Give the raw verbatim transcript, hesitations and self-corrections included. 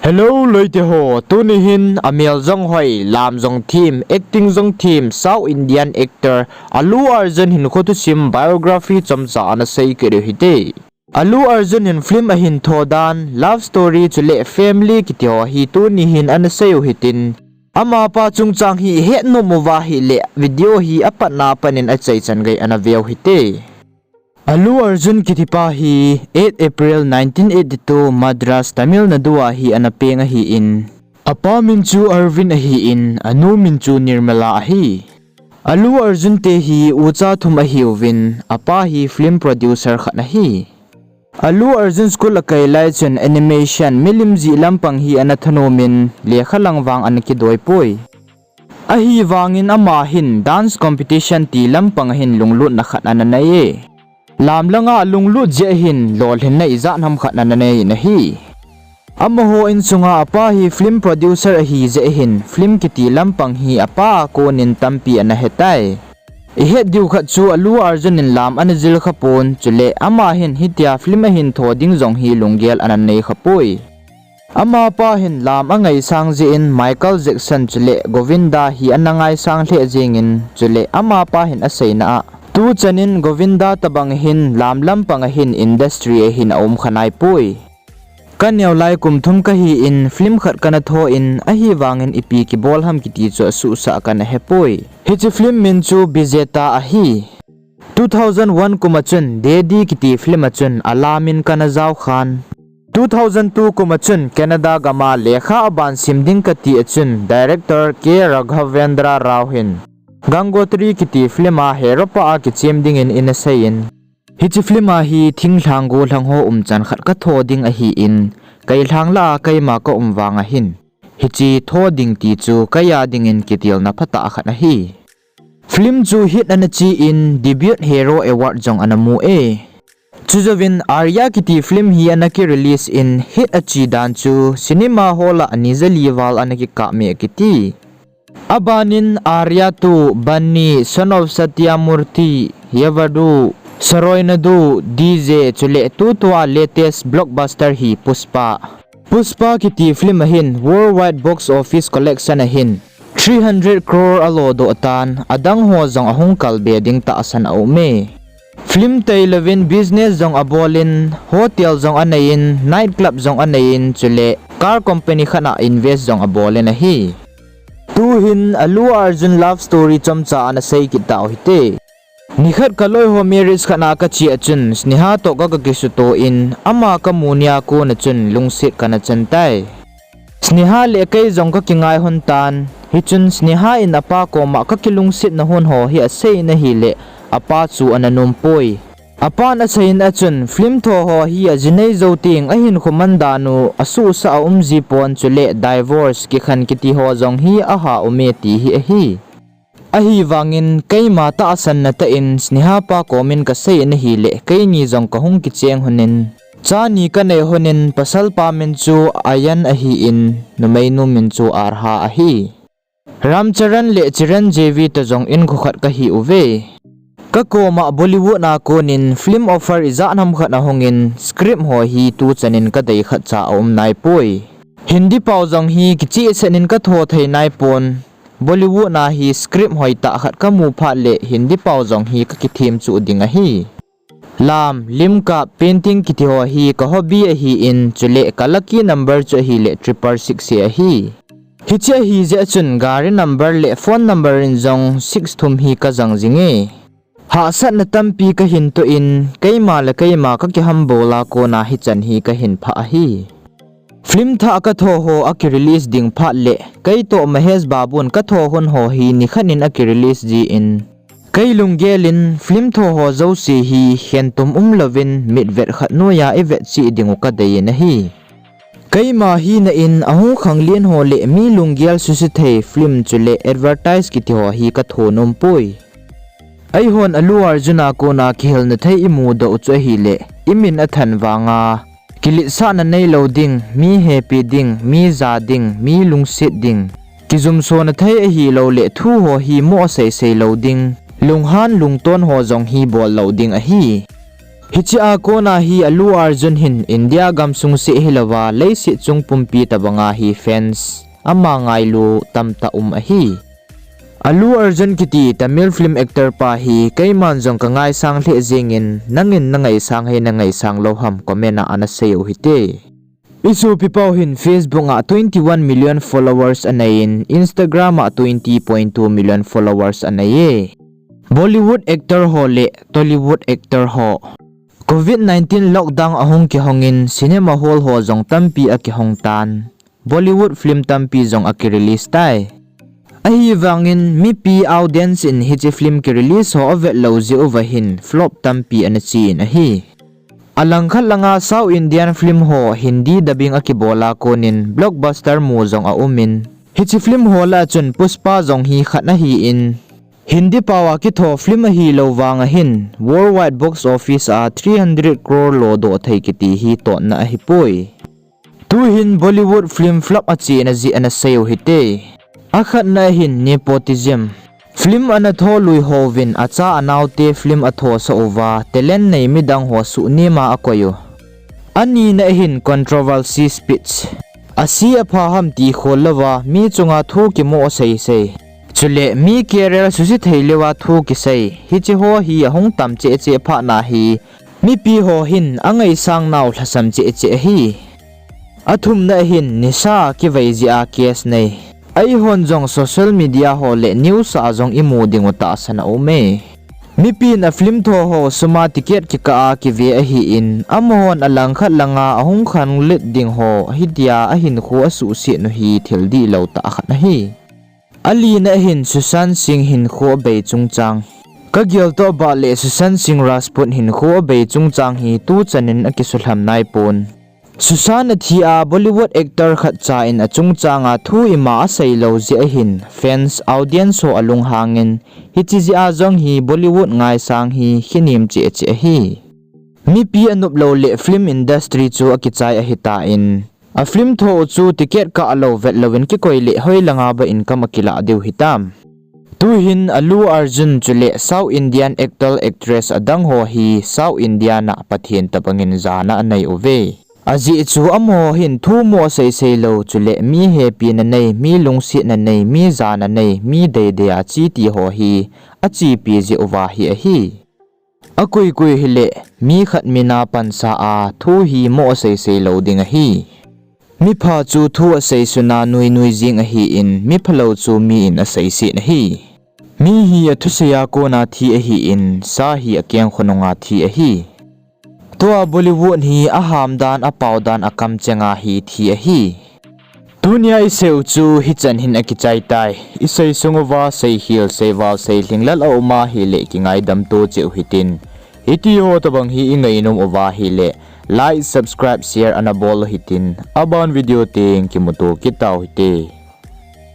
Hello loite ho, tuni hin amel jong hoi, lam jong them, acting jong them, South Indian actor Allu Arjun hin khothusim biography chomcha ana sei kit u hite. Allu Arjun hin film ahin tho dan, love story chule family kiti ho hi tuni hin ana sei u hitin, amapa chungchang hi ihet nom uva ahile video hi apatna panin achaichan gei ana veu hite. Allu Arjun kitipa hi eight April nineteen eighty-two Madras, Tamil Nadu a hi ana peng ahin, apa min chu Arvind ahin, anu min chu Nirmala ahi. Allu Arjun te hi ucha thum ahiuvin, apa hi film producer khat ahi. Allu Arjun school akai lai chun animation, milim jih lampang hi ana thanom in, lekha lang vang ana kidoi poi. Ahivangin ama hin dance competition ti lampang ahin lunglutna khat ana nei e. Lam langa lunglut jeh hin lolhinna ijat ham khat ana nei in ahi. Amaho insunga apa hi film producer ahi jeh hin film kiti lampang hi apa a konin tampi ana hetai. Ihet diu khat chu Allu Arjun in lam ana jil khapon, chule ama hin hitia film ahin tho ding jong hi lunggel ana nei khapoi. Amapa hin lam angaisang jeh in Michael Jackson chule Govinda hi ana ngaisang lheh jengin, chule amapa hin aseina a, tuchanin Govinda tabang hin lam lampang ahin industry ahin aum kha naipoi. Kaneo lai kum thum kahin film khat kana tho in, ahivangin ipi kibol ham kiti chu asuhsah kana hepoi. Hiche film min chu Vijeta ahi. Two thousand one kum a chun Dedi kiti film a chun alamin kana jao khan, two thousand two kum a chun Canada gama lekha aban sim ding kati a chun director K Raghavendra Rao hin Gangotri kiti film a hero pa a kichem dingin eina seiyin, hiche film a hi thinglhang gollhang ho umchan khat katho ding ahin, keilhang lah a keima kaum vang ahin, hiche tho ding ti chu keiya dingin kitilna phatah khat ahi. Film chu hit ana chi in, Debut Hero Award jong ana mu e. Chujouvin Arya kiti film hi ana kirelease in, hit achi dan chu cinema hall a ani jali val ana kikap me kiti. Abanin Arya two, Bunny, Son of Satyamurthy, Yavadhu, Saroy Nadu, D J, chule tutua latest blockbuster hi Pushpa. Pushpa kiti film ahin worldwide box office collection ahin three hundred crore alodoh tan, adang ho jong ahung kalbe ding tahsan aume. Film tailouvin business jong abolin, hotel jong aneiyin, night club jong aneiyin, chule car company khat a invest jong abolin ahi. Tuhin Allu Arjun love story chomcha ana sei kit tau hite. Nikhat kaloi ho marriage khat a kache a chun Sneha toh ka, kakisuto in, ama kamu nia kona chun lungset kana chan tai. Sneha le kei jong kakingai lhon tan, hichun Sneha in apa koma kakilungsetna lhon ho hi aseiyin ahile, apa chu ana nompoi. Apan aseiyin a chun film tho ho hi ajinei jou teng ahinkho man dan u asuhsah a um jipon, chule divorce, kikhen kiti ho jong hi aha ume ti hi ahi. Ahivangin keima tahsanna tah in Sneha pa komin kaseiyin ahile, keini jong kahung kicheng lhonin, cha ni kanei lhonin, pasal pa min chu Ayan ahin, numeinu min chu Arha ahi. Ram Charan le Chiranjeevi toh jong inkho khat kahi uve. Kakoma Bollywood a konin film offer ijat ham khat ahungin, script ho hi tuchanin kadei khatcha aum naipoi. Hindi pao jong hi kichehsetin katho thei naipon. Bollywood a hi script hoitah khat kamu phat le Hindi pao jong hi kakithem chuh ding ahi. Lam, lim kap, painting kiti ho hi ka hobby ahin, chule ka lucky number chu ahile triple six hi ahi. Hiche ahi jeh chun gari number le phone number in jong six thum hi kajang jinge. Hahsatna tampi kahin toh in, keima le keima kakihambol a kona hichan hi kahin phah ahi. Film thah katho ho akirelease ding phat le, keitoh Mahesh Babu in katho lhon ho hi nikhat in akirelease jin, kei lunggel in film tho ho jouse hi khentum umlouvin mitvet khat noiya ivet cheh dingu kadeiyin ahi. Keima hina in ahung khanglen ho le mi lunggel suse thei film chule advertise kiti ho hi katho nompoi. Eihon Allu Arjun a kona kihilna thei imudoh u chu ahile, imin athan vanga, kiletsahna neilou ding, mi hepi ding, mi ja ding, mi lungset ding, kijumsona thei ahiloule thu ho hi mo seisei lou ding, lunghan lungton ho jong hi bol lou ding ahi. Hiche a kona hi Allu Arjun hin India gamsung seh hilouva leiset chung pumpi tabanga hi fans ama ngailu tamtah um ahi. Allu Arjun kiti Tamil film actor pa hi keiman jong kangaisang lheh jengin, nangin nangaisang hei nangaisang lou ham comment a ana seiyu hite. Isopipau hin Facebook a twenty one million followers aneiyin, Instagram a twenty point two million followers aneiye. Bollywood actor ho le Tollywood actor ho Covid nineteen lockdown ahung kihongin cinema hall ho jong tampi akihong tan, Bollywood film tampi jong akirelease tai. Ahivangin mipi audience in hiche film kirelease ho avetlou jeh uva hin flop tampi ana chein ahi. Alangkhat langa South Indian film ho Hindi dubbing akibol a konin blockbuster mu jong aumin, hiche film ho lah a chun Pushpa jong hi khat ahin, Hindi paova kitho film ahilou vanga hin worldwide box office a three hundred crore lodoh thei kiti hi totna ahipoi. Tuhin Bollywood film flop achena jeh ana seiyu hite. Akhatna ahin nepotism. Film ana tho lui houvin acha anaote film athosah uva talent nei midang ho suhnema akoiyu. Anina ahin controversy speech. Ase apha ham ti khol louva mi chunga thu kimoh seisei, chule mi career suse thei louva thu kisei, hiche ho hi ahung tam cheh cheh phatna hi mipi ho hin angaisang nau lhasam cheh cheh ahi. Athumna ahin nisa kivei jeh a case nei. Eihon jong social media ho le news a jong imu dingu tahsan aume. Mipin a film tho ho suma ticket kikah a kive ahin, amahon alangkhat langa ahung khanlet ding ho hitia ahinkho asuhset u hi thil dihlou tah khat ahi. Alina ahin Sushant Singh hinkho abei chungchang. Kageltoh bah le Sushant Singh Rajput hinkho abei chungchang hi tuchanin akisuhlham naipon. Sushant athi a Bollywood actor khatcha in achungchanga thu ima aseilou jeh ahin fans audience ho alunghangin, hiche jeh a jong hi Bollywood ngaisang hi khenem cheh cheh ahi. Mipi anoplou le film industry chu akichai ahitan, a film tho u chu ticket kahlou vetlouvin kikoi le hoilanga ba income akilah diu hitam. Tuhin Allu Arjun chule South Indian actor actress adang ho hi South Indian a Pathen tobangin jana anei uve. Ajeh chu amaho hin thu moh seisei lou chule mi hepina nei, mi lungsetna nei, mi jana nei, mi deidei a che ti ho hi achepi jeh uva hi ahi. Akoikoi hile, mi khat mina pansa a thu hi moh seisei lou ding ahi. Mipha chu thu asei suna nuinui jeng ahin, miphalou chu mi in aseiset ahi. Mi hi athusei a kona thi ahin, sa hi akengkho nunga thi ahi. Tua Bollywood hi ahamdan, apaodan, akamchenga hi thi ahi. Tunia iseiu chu hichan hin akichai tai. Isei sung uva seikhel, seival, seilhinglel aum ahile kingaidam to cheh u hitin. Hitiho tobang hi ingainom uva ahile like, subscribe, share ana bol u hitin. Aban video teng kimuto kit tau hite.